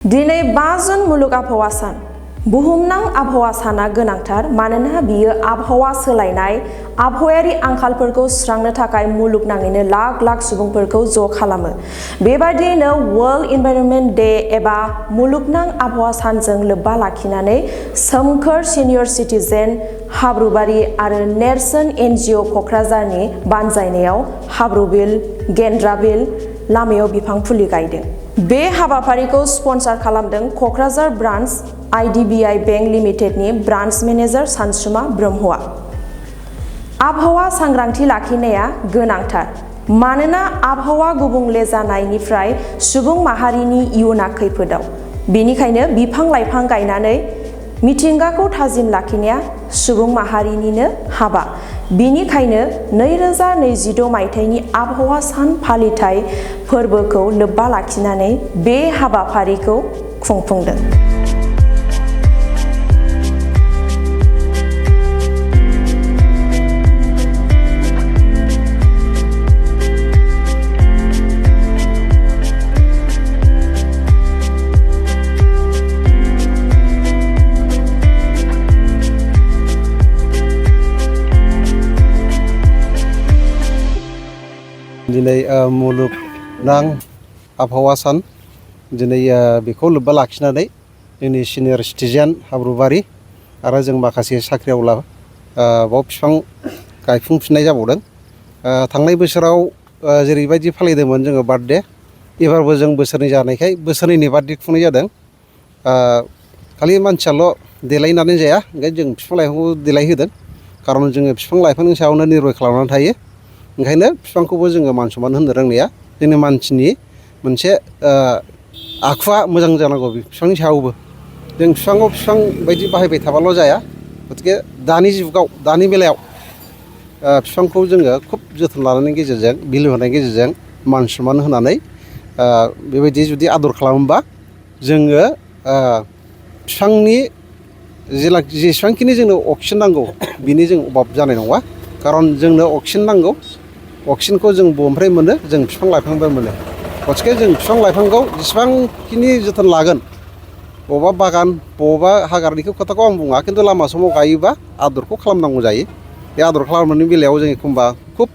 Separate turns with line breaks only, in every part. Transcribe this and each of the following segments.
दिनै 5 जुन मुलुग आबहावा सान। बुहुमनां आबहावा साना गोनांथार मानोना बियो आबहावा सोलायनाय, आबहावायारि आंखालफोरखौ सुस्रांनो थाखाय मुलुगनाङैनो लाख लाख सुबुंफोरखौ ज' खालामो। बेबायदियैनो वर्ल्ड इनभाइरनमेन्ट डे एबा मुलुगनां आबहावा सानजों लोब्बा लाखिनानै सोमखोर सिनियर सिटिजेन हाब्रुबारि आरो नेरसोन NGO क'क्राझारनि बानजायनायाव हाब्रुबिल, गेन्द्राबिल लामायाव बिफां फुलि गायदों। बे हाबाफारिखौ स्पन्सर खालामदों क'क्राझार ब्रान्च IDBI बेंक लिमिटेडनि ब्रान्च मेनेजार सानसुमा ब्रह्मआ। आबहावा सांग्रांथि लाखिनाया गोनांथार मानोना आबहावा गुबुंले जानायनिफ्राय सुबुं माहारिनि इयुना खैफोदाव। बेनिखायनो बिफां-लाइफां गायनानै मिथिंगाखौ थाजिम लाखिनाया सुबुं माहारिनिनो हाबा। बेनिखायनो 2026 मायथाइनि आबहावा सान फालिथाय फोरबोखौ लोब्बा लाखिनानै बे हाबाफारिखौ खुंफुंदों।
दिनै मुलुगनां आबहावा सान दिनै बेखौ लोब्बा लाखिनानै जोंनि सिनियर सिटिजेन हाब्रुबारि आरो जों माखासे साख्रिआवला बाव बिफां गायफुंफिननाय जाबावदों। थांनाय बोसोराव जेरैबायदि फालिदोंमोन जोङो बार्थडे, एबारबो जों बोसोरनै जानायखाय बोसोरनैनि बार्थडे खुंनाय जादों। खालि मानसियाल' देलायनानै जाया, ओंखायनो जों बिफां लाइफांखौ देलायहोदों। खारन जोङो बिफां लाइफांनि सायावनो निर्भर खालामनानै थायो। ओंखायनो बिफांखौबो जोङो मान सनमान होनो रोंनाया जोंनि मानसिनि मोनसे आखुआ मोजां जानांगौ। बिफांनि सायावबो जों बिफांखौ बिफां बायदि बाहायबाय थाबाल' जाया। गथिखे दानि जुगाव दानि बेलायाव बिफांखौ जोङो खुब जोथोन लानायनि गेजेरजों, बिलो होनायनि गेजेरजों मान सनमान होनानै बेबायदि जुदि आदर खालामोबा जोङो बिफांनि जेसेबांखिनि जोंनो अक्सिजेन नांगौ बिनि जों अभाब जानाय नङा। खारन जोंनो अक्सिजेन नांगौ, अक्सिजेनखौ जों बबेनिफ्राय मोनो? जों बिफां लाइफांनिफ्राय मोनो। गथिखे जों बिफां लाइफांखौ जेसेबांखिनि जोथोन लागोन, बबावबा बागान बबावबा हाग्रानिखौ खोथाखौ आं बुङा, खिन्थु लामा समाव गायोबा आदरखौ खालामनांगौ जायो। बे आदर खालामनायनि बेलायाव जों एखमबा खुब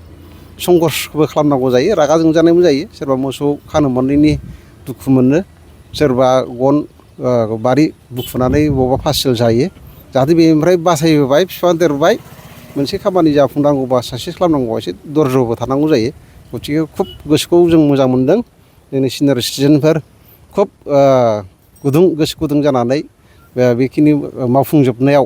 संघर्षबो खालामनांगौ जायो, रागा जोंजानायबो जायो। सोरबा मोसौ खानो मोनैनि दुखु मोनो, सोरबा गन बारि बुखुनानै बबावबा फासिल जायो। जाहाथे बेनिफ्राय बासायबोबाय, बिफाङा देरबाय, मोनसे खामानि जाफुंनांगौबा साक्सेस खालामनांगौबा एसे धर्जबो थानांगौ जायो। गथिखे खुब गोसोखौ जों मोजां मोनदों। जोंनि सिनियर सिटिजेनफोर खुब गोसो गुदुं जानानै बेखिनि मावफुंजोबनायाव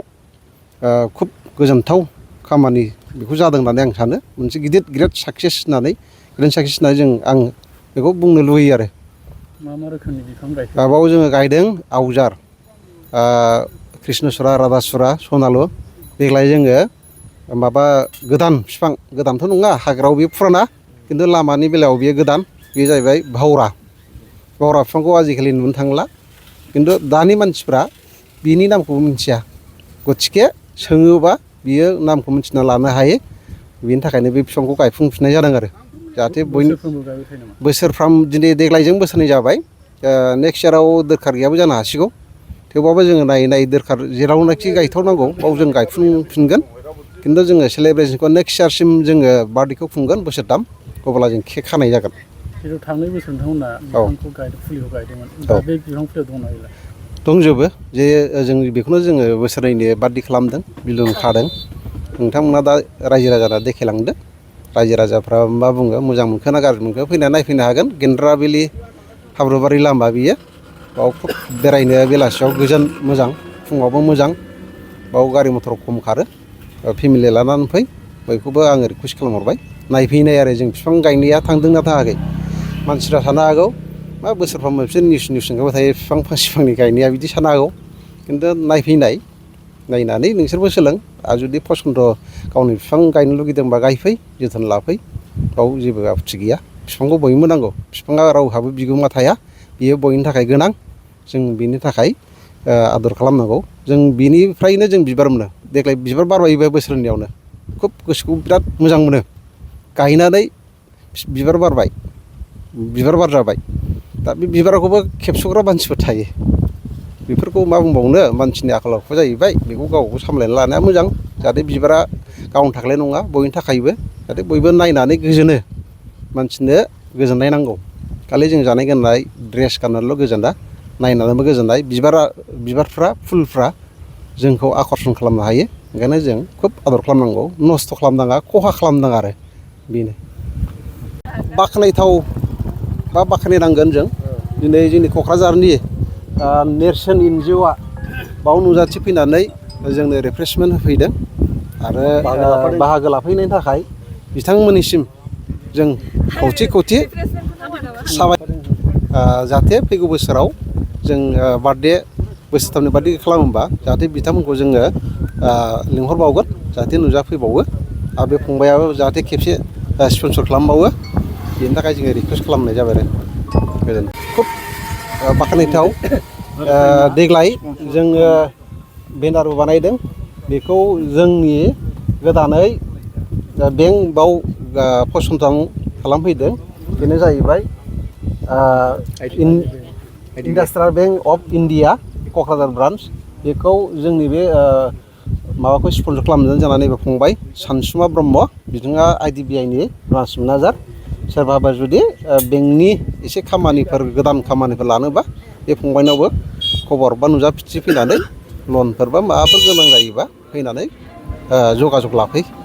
खुब गोजोनथाव खामानि बेखौ जादों होननानै आं सानो। मोनसे ग्रेट साक्सेस होननानै आं बेखौ बुंनो लुबैयो आरो।
मा रोखोमनि बिफां गायखो?
बाव जोङो गायदों आवजार, कृष्णसुरा, राधासुरा, सनालु। देग्लाय जोङो माबा गोदान बिफां, गोदानथ' नङा, हाग्रायाव बे फुराना, खिन्थु लामानि बेलायाव बेयो गोदान। बे जाहैबाय भावरा बिफांखौ आजिखालि नुनो थांला। खिन्थु दानि मानसिफ्रा बिनि नामखौबो मिथिया। गथिखे सोङोबा बियो नामखौ मिथिना लानो हायो। बेनि थाखायनो बे बिफांखौ गायफुंफिननाय जादों आरो। जाहाथे बोसोरफ्राम दिनै देग्लायजों बोसोरनै जाबाय। नेक्स्ट इयाराव दोरखार गैयाबो जानो हासिगौ। थेवबाबो जोङो नायै दोरखार जेरावनाखि गायथावनांगौ बाव जों गायफुंफिनगोन। खिन्थु जोङो सेलेब्रेसनखौ नेक्स्ट इयारसिम जोङो बार्थडेखौ खुंगोन बोसोरथाम, अब्ला जों केक खानाय जागोन।
खिन्थु थांनाय बोसोर नोंथांमोना बिफांखौ फुलिखौ गायदोंमोन। दा बे बिफां फुलिया दंना गैला?
दंजोबो। जे जों बेखौनो जोङो बोसोरनैनि बार्थडे खालामदों, बिलुन खादों। नोंथांमोना दा रायजो राजाना देखायलांदो। रायजो राजाफ्रा मा बुङो, मोजां मोनखो ना गाज्रि मोनखो फैनानै नायफैनो हागोन। गेन्द्राबिलि हाब्रुबारि लामा बियो। बाव खुब बेरायनो बेलासियाव गोजोन मोजां, फुङावबो मोजां। बाव गारि मथर खम खारो। फेमिलि लानानै फै, बयखौबो आङो रिकुवेस्ट खालामहरबाय। नायफैनाय आरो जों बिफां गायनाया थांदोंना थाङाखै। मानसिफ्रा साननो हागौ मा बोसोरफ्रामबो बिसोर निउस ओंखारबाय थायो बिफां फांसे फांनै गायनाया, बिदि साननो हागौ। खिन्थु नायफैनाय, नायनानै नोंसोरबो सोलों। आरो जुदि फसन्थ' गावनि बिफां गायनो लुगैदोंबा गायफै, जोथोन लाफै, बाव जेबो आपत्ति गैया। बिफांखौ बयनोबो नांगौ। बिफाङा रावहाबो बिगोमा थाया, बियो बयनि थाखाय गोनां। जों बिनि थाखाय आदर खालामनांगौ। जों बिनिफ्रायनो जों बिबार मोनो। देग्लाय बिबार बारबाय बोसोरनैयावनो खुब गोसोखौ बिराद मोजां मोनो। गायनानै बिबार बारबाय, बिबार बारजाबाय। दा बे बिबारखौबो खेबस'ग्रा मानसिफोर थायो बेफोरखौ मा बुंबावनो मानसिनि आखल आखु जाहैबाय बेखौ गावखौ सामलायना लानाया मोजां जाहाथे बिबारा गावनि थाखायल' नङा बयनि थाखायबो जाहाथे बयबो नायनानै गोजोनो मानसिनो गोजोननाय नांगौ खालि जों जानाय गाननाय ड्रेस गाननानैल' गोजोना नायनानैबो गोजोननाय बिबारफ्रा फुलफ्रा जोंखौ आकर्षण खालामनो हायो ओंखायनो जों खोब आदर खालामनांगौ नस्थ' खालामनाङा खहा खालामनाङा आरो बेनो बाख्नायथाव बा बाख्नायनांगोन जों दिनै जोंनि क'क्राझारनि नेरसोन एनजिअ'आ बाव नुजाथिफैनानै जोंनो रिफ्रेशमेन्ट होफैदों आरो बाहागो लाफैनायनि थाखाय बिथांमोननिसिम जों खौथि साबायखर जाहाथे फैगौ बोसोराव जों बार्थडे बोसोरथामनि बार्थडे खालामोबा जाहाथे बिथांमोनखौ जोङो लिंहरबावगोन जाहाथे नुजाफैबावो आरो बे फंबायाबो जाहाथे खेबसे स्पन्सर खालामबावो बेनि थाखाय जोङो रिकुवेस्ट खालामनाय जाबाय आरो गोजोन्थों खुब बाख्नायथाव देग्लाय जोङो बेनारबो बानायदों बेखौ जोंनि गोदानै बेंक बाव फसंथान खालामफैदों बेनो जाहैबाय industrial bank of India Kokrajhar branch बेखौ जोंनि बे माबाखौ स्पन्सर खालामनानै जानानै नैबे फंबाय सानसुमा ब्रह्म बिथाङा IDBIनि ब्रान्स मेनेजार सोरबाबा जुदि बेंकनि एसे खामानिफोर गोदान खामानिफोर लानोबा बे फंबायनावबो खबर बा नुजाथिफैनानै लनफोर बा माबाफोर गोनां जायोबा फैनानै जगाजग लाफै